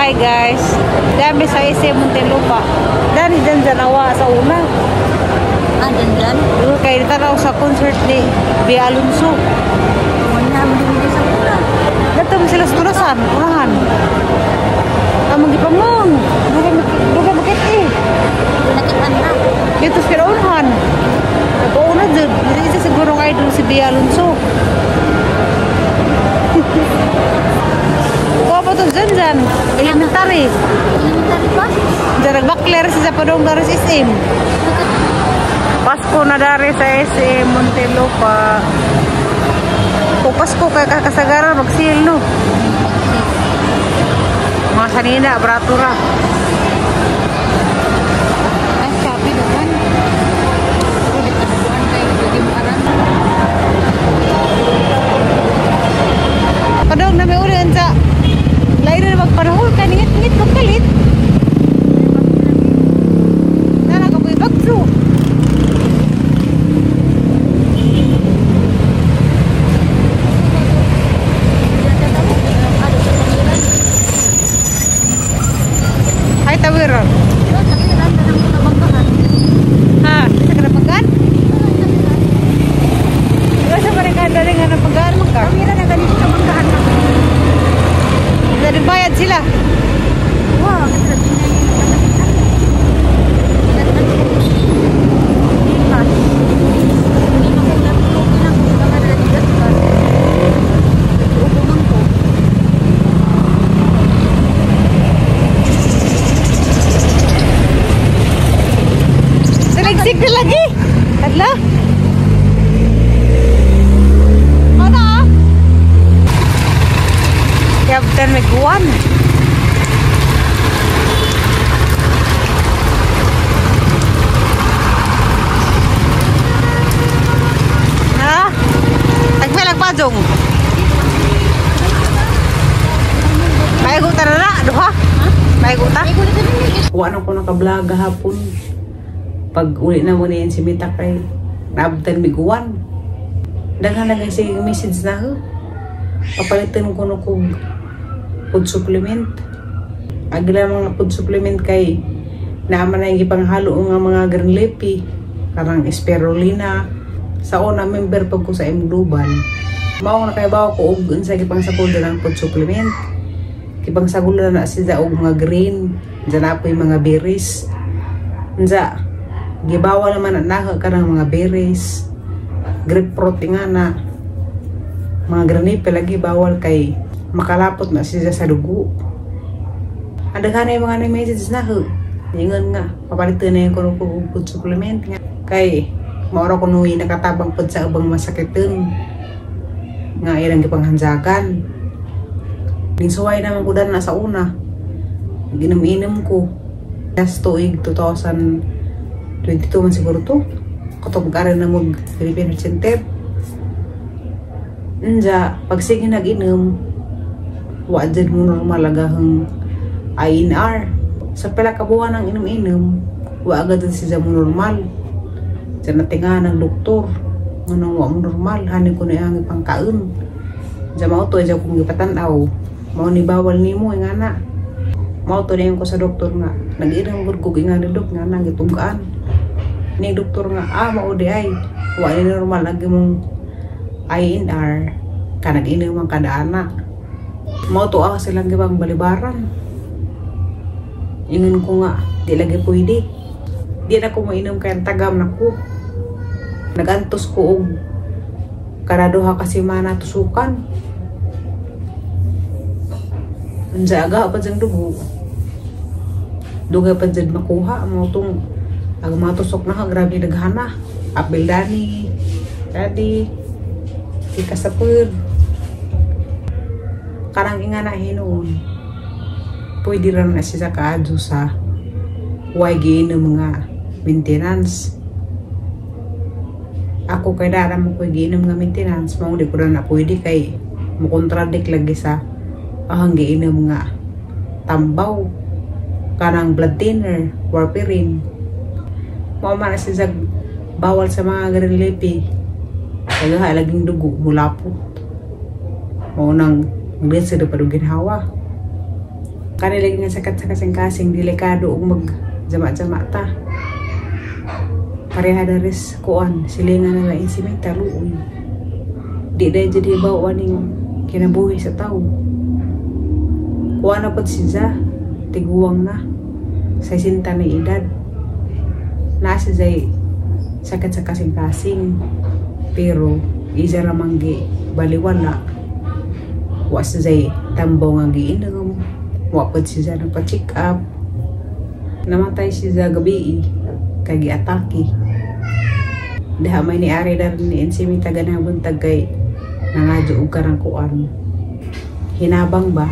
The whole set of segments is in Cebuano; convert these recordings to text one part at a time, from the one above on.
Hi guys. Dami sa SM Muntinlupa. Dani dyan dyan awa sa una. Ah, dyan dyan? Kaya tanaw sa concert ni Bea Alonzo. Wala mo sa una. Dato mo sila sa tulasan, unahan. Amang gipangon. Dugay makit eh. Nakitaan na. Dito sa unahan. Nag-uuna dyan. Isa siguro ng idol si Bea Alonzo. Kuha pa ito dyan dyan. Elementary. Elementary pa? Diyan nagbakler siya pa doon dari sa SM. Pasko na dari sa SM Muntinlupa. O Pasko kay kakasagaran magsil no. Mga sanina, bratura. Ay, sabi naman. Ulit na buwan kayo. Pwede mo aran. Padong na may uli sa lain na magpanahon ka ningit-ngit magkalit. Nana ka po'y bagso. Ay, tawiran. Ha? Sa kanapagan? Diba sa barikada rin nga napagaan man ka? Tawiran na ganito sa banggahan na. Nagbayad sila. Wow, Saligsik na lagi. Adla. Ano ah? Captain Miguan. Ha? Tagpilag pa, Jong. Maiguta na na, duha. Maiguta? Wa na ko naka-vlog hapon. Pag uli na mo na yan si Mita kay naabtan miguan. Daghan na guys yung message na ho. Papalitan ko na kog food supplement. Agla mga food supplement kay naaman na yung ipanghalo nga mga green leafy. Karang spirulina. Sa una member pag ko sa M Global. Mao na kay bawo ko og unsa gipangsagol ng food supplement. Gipangsagol na sila og mga green. Diyan na po yung mga berries. Unsa gibawa naman na naha ka ng mga berries, grapefruit nga na, mga granipe lagi bawal kay makalapot na siya sa dugo. Ang daghan na yung mga message na ho. Ingon nga, papalitan na yung kuno food supplement nga. Kay maura ko nuwi nakatabang pod sa ubang masakitin nga ilang gipanghanjagan. Ninsuway naman ko na sa una. Ginom-inom ko. Last tuig 2022 man siguro to. Katong mag-aral na mag Philippine Heart Center. Nja, pag sige nag-inom, wa dyan mo normal agahang INR. Sa pila ka buwan ng inom-inom, wa agad din siya mo normal. Diyan natinga ng doktor. Nganong wa mo normal, hanin ko na yung pangkaon. Diyan mao to, diyan kong gipatanaw. Mao ni bawal nimo, nga na. Mao to na ko sa doktor nga. Nag-inom gud ko nga ni dok nga nang gitunggaan. Ni doktor nga, mao di ay. Wa ni normal agi mong INR ka nag-inom ang kada anak. Mao to silang gibang balibaran. Ingon ko nga, di lagi pwede. Di na ko mainom kay tagam na ko. Nagantos ko og kada duha ka semana tusukan. Unsa aga pa jang dugo. Dugay pa jud makuha mao tong ang mga tusok na grabe daghana. Apil dani, dadi, ikasapud. Karang inga na hinuon. Pwede ra na siya kaadyo sa way giinom nga maintenance. Ako kay dara mo ko giinom nga maintenance, mao di ko na pwede kay mo-contradict lagi sa ahang giinom nga tambaw kanang blood thinner, warfarin. Mao man siya bawal sa mga green leafy. Kaya laging dugo mulapot. Mao nang magdin sa padugin hawa. Kanila nga sakit sa kasing-kasing, delikado og mag jama-jama ta. Pareha daris kuan, silingan nila insimita luoy. Di dahil jadi bawa ning kinabuhi sa tao. Kuan na pod si Za, tiguang na. Sa sinta na edad. Nasa zay sakit sa kasing-kasing. Pero isa ramang gi baliwala. Wa sa zay tambo nga giinom. Wa pod si Za nagpa-check up. Namatay si Za gabi kay giatake. Daha may ni ari dar ni Ensimita ganang buntag kay nangadyo og karang kuan. Hinabang ba?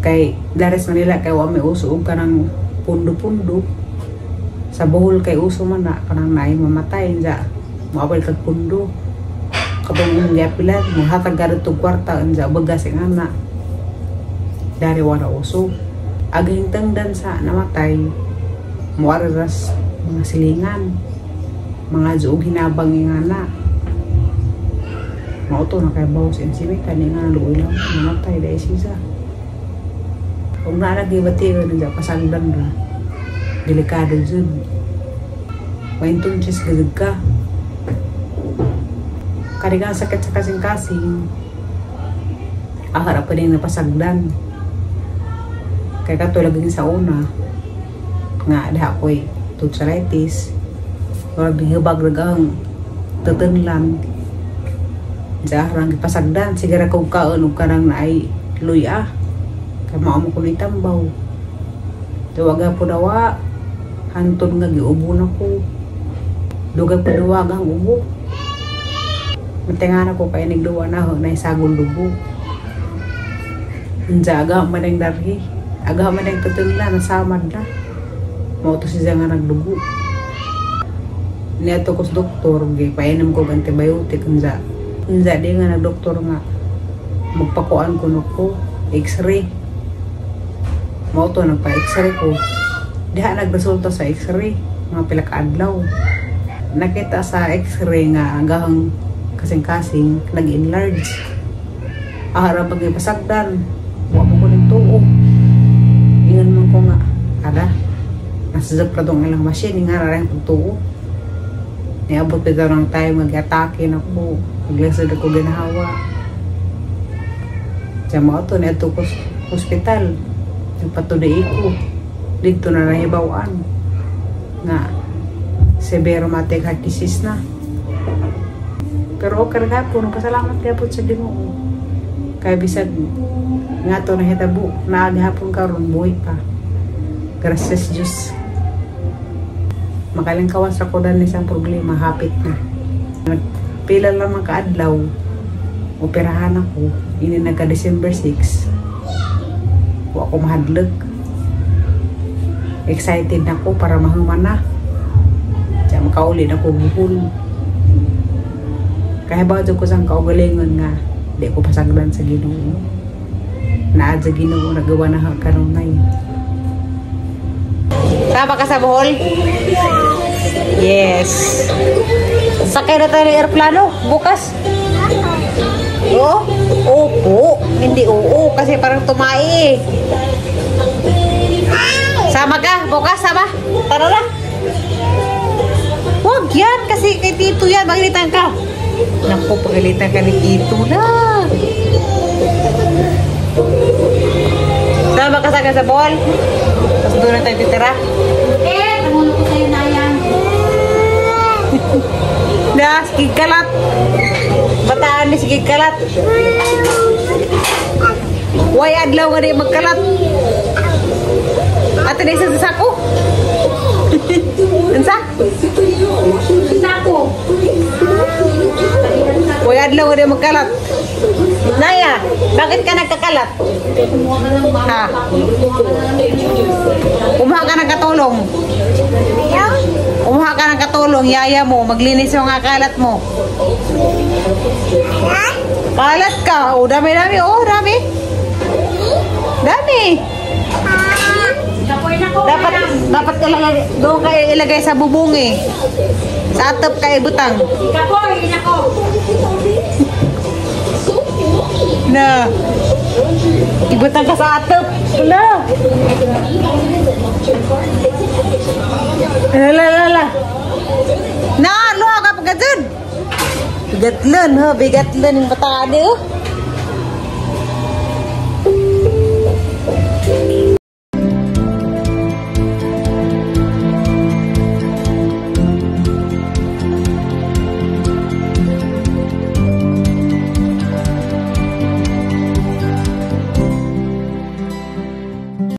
Kay dares Manila kay wa may uso og kanang pundo-pundo. Sa Bohol kay uso man na kanang naay mamatay unsa moabal kag pundo. Katong imong giapilan mohatag ka og kwarta unsa bagas ang anak. Dari wala uso. Aging tangdan sa namatay moari ras mga silingan, mga juog hinabang yung anak. Mao to nakaibaw sa Ensimita ni nga luoy lang namatay dahil siya. Kung naalagi ba tiyo nandiyan pasagdan ra. Delikado jud. Maintong chis gagag ka. Karigang sakit sa kasing-kasing. Ahara pa din napasagdan. Kaya katulad din sa una, nga daha ko'y tonsillitis. Murag hibag ragang tatanlan. Diyan gipasagdan. Sigara kong kaon og kanang naay luya. Kay mao mo ko tambaw. Tuwaga po dawa. Hantod nga giubo na ko. Dugay po dawa ang ubo. Matingan ako kay nigduwa na ho na isagol dugo. Unsa aga man ang darhi. Aga man ang tutunla nasamad na. Mao to siya nga nagdugo. Niadto ko sa doktor, gipainom ko og antibiotic unsa. Unsa di nga nagdoktor nga magpakuan ko no ko x-ray. Mao to nagpa-x-ray ko. Diha nagresulta sa x-ray mga pila ka adlaw. Nakita sa x-ray nga agahang kasing-kasing nag-enlarge. Ahara pag ipasagdan, wa mo ko ning tuo. Ingon man ko nga, ada, nasa pa tong ilang machine, nga ra ang pagtuo. Niabot bitaw ng time mag-atake na ko, naglasad ako ginahawa. Sa mao to niadto ko sa hospital, nagpatudi ko. Dito na nahibaw-an nga severe rheumatic heart disease na. Pero okay ra gapon, pasalamat gyapon sa Ginoo. Kay bisag nga to nahitabo, naa gihapon karon buhi pa. Gracias Diyos. Makalingkawas ra ko dali sa problema, hapit na. Nagpila lang mga kaadlaw, operahan ako, ini nagka December 6. Wa ko mahadlok. Excited na ko para mahuman na. Diya makauli na ko Bohol. Kaya ba ko sang kaugalingon nga di ko pasagdan sa Ginoo. Naad sa Ginoo nagawa na kanunay. Sama ka sa Bohol? Yes. Sakay na tayo ng aeroplano bukas. Oo? Opo. Hindi oo. Kasi parang tumai eh. Sama ka? Bukas, sama? Tara na. Huwag yan. Kasi kay Tito yan. Magilitan ka. Naku, pagalitan ka ni Tito na. Sama ka sa Bohol? Tapos doon na tayo titira. Eh, namulo ko sa'yo na yan. Na, sige kalat. Bataan ni sige kalat. Way adlaw nga di magkalat. Ate na isa sa sako. Unsa? Sako. Way adlaw nga di magkalat. Naya, bakit ka nagkakalat? Ha? Kumuha ka ng katulong. Kumuha ka ng katulong, yaya mo, maglinis yung nga kalat mo. Kalat ka. Oh, dami, dami. Oh, dami. Dami. Dapat, dapat ilagay, doon kayo ilagay sa bubong eh. Sa atop kayo butang. Kapoy, nako. Na. Ibutang ka sa atop. Wala. La la la la. Na, luha ka pagkadun. Bigatlon, ha? Bigatlon yung bata oh.